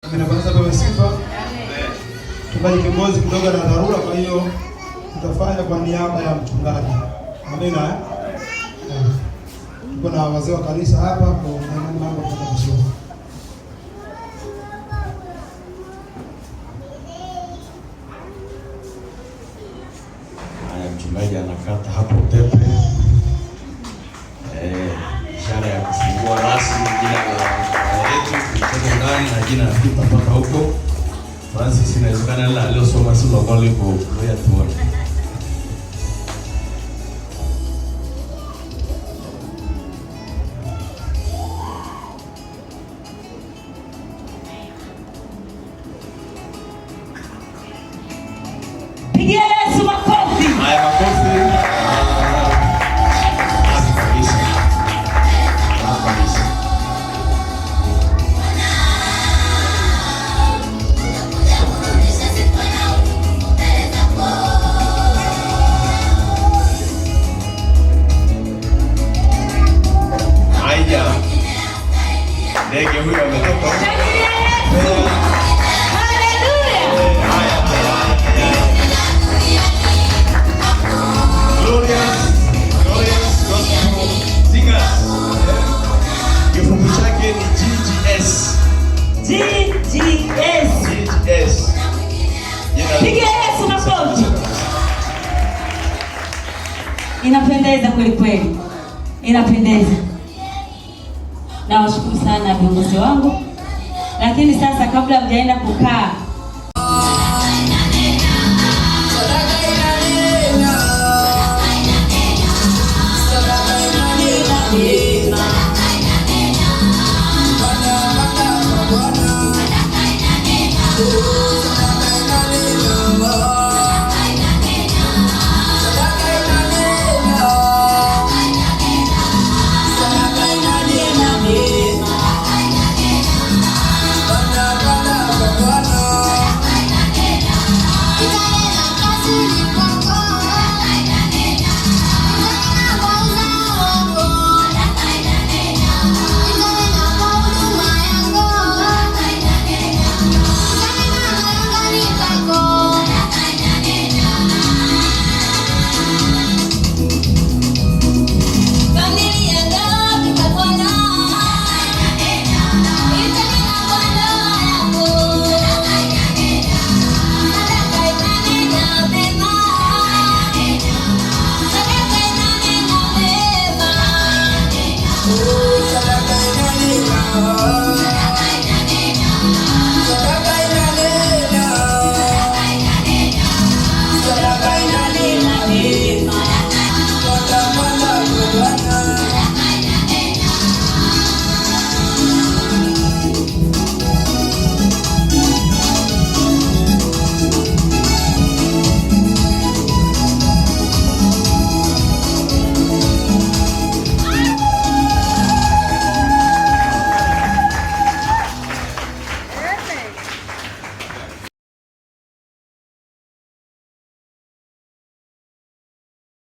Amina. Bwana apewe sifa. Mchungaji kiongozi kidogo na dharura, kwa hiyo tutafanya kwa niaba ya mchungaji. Amina. Eh? Tuko na wazee wa kanisa hapa, kwa imani mambo yataenda vizuri. Haya, mchungaji anakata hapo utepe, ishara ya kufungua rasmi jina la kwaya yetu kutoka ndani na jina la tutapata huko. Francis, inawezekana ile aliyosoma si ambalo liko huko. Ngoja tuone. Pigia Yesu makofi. Haya, makofi. Ah, safi kabisa. Safi kabisa. Haya. Ndege huyo ametoka. Shangilia Yesu. Haleluya. Haya, haya, haya. Glorious, Glorious Gospel Singers. Kifupi chake ni GGS. GGS. GGS. Jina Pigia Yesu makofi. Inapendeza kweli kweli, inapendeza. Nawashukuru sana viongozi wangu, lakini sasa kabla mjaenda kukaa,